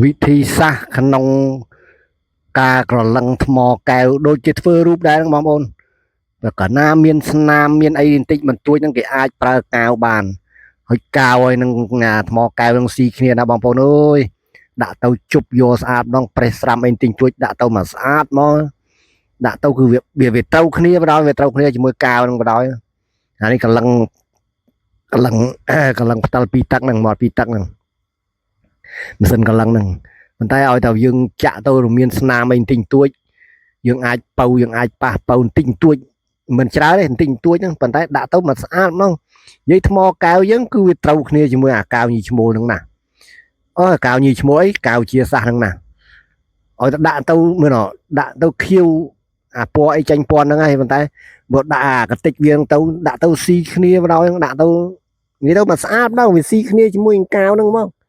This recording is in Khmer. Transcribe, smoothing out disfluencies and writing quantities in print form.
វិធីសាស្ត្រក្នុងការក្រឡឹងថ្មកែវដូចជាធ្វើរូបដែរហ្នឹងបងប្អូនបើកាលណាមានស្នាមមានអីបន្តិចបន្តួចហ្នឹងគេអាចប្រើកាវបានហើយកាវហើយនឹងអាថ្មកែវនឹងស៊ីគ្នាណាបងប្អូនអើយដាក់ទៅជប់យកស្អាតម្ដងប្រេះស្រាំអីបន្តិចបន្តួចដាក់ទៅមកស្អាតមកដាក់ទៅគឺវាវាវាត្រូវគ្នាបណ្ដោយវាត្រូវគ្នាជាមួយកាវហ្នឹងបណ្ដោយអានេះក្រឡឹងក្រឡឹង ក្រឡឹងផ្តិលពីរទឹកហ្នឹងមកពីរទឹកហ្នឹងម៉ាស៊ីនក្រឡឹងហ្នឹងប៉ុន្តែឲ្យតែយើងចាក់ទៅរមានស្នាមអីបន្តិចបន្តួចយើងអាចប៉ៅយើងអាចប៉ះប៉ៅបន្តិចបន្តួចមិនច្រើនទេបន្តិចបន្តួចហ្នឹងប៉ុន្តែដាក់ទៅមកស្អាតហ្មងនិយាយថ្មកែវយើងគឺវាត្រូវគ្នាជាមួយអាកែវញីឈ្មោលហ្នឹងណាអូកែវញីឈ្មោលអីកែវជាសាសហ្នឹងណាឲ្យតែដាក់ទៅមើលណដាក់ទៅខៀវអាពណ៌អីចាញ់ពណ៌ហ្នឹងហើយប៉ុន្តែបើដាក់អាកតិចវាទៅដាក់ទៅស៊ីគ្នាបណ្ដោយដាក់ទៅនិយាយទៅមកស្អាតម្ដងវាស៊ីគ្នាជាមួយនឹងកាវហ្នឹងហ្មង។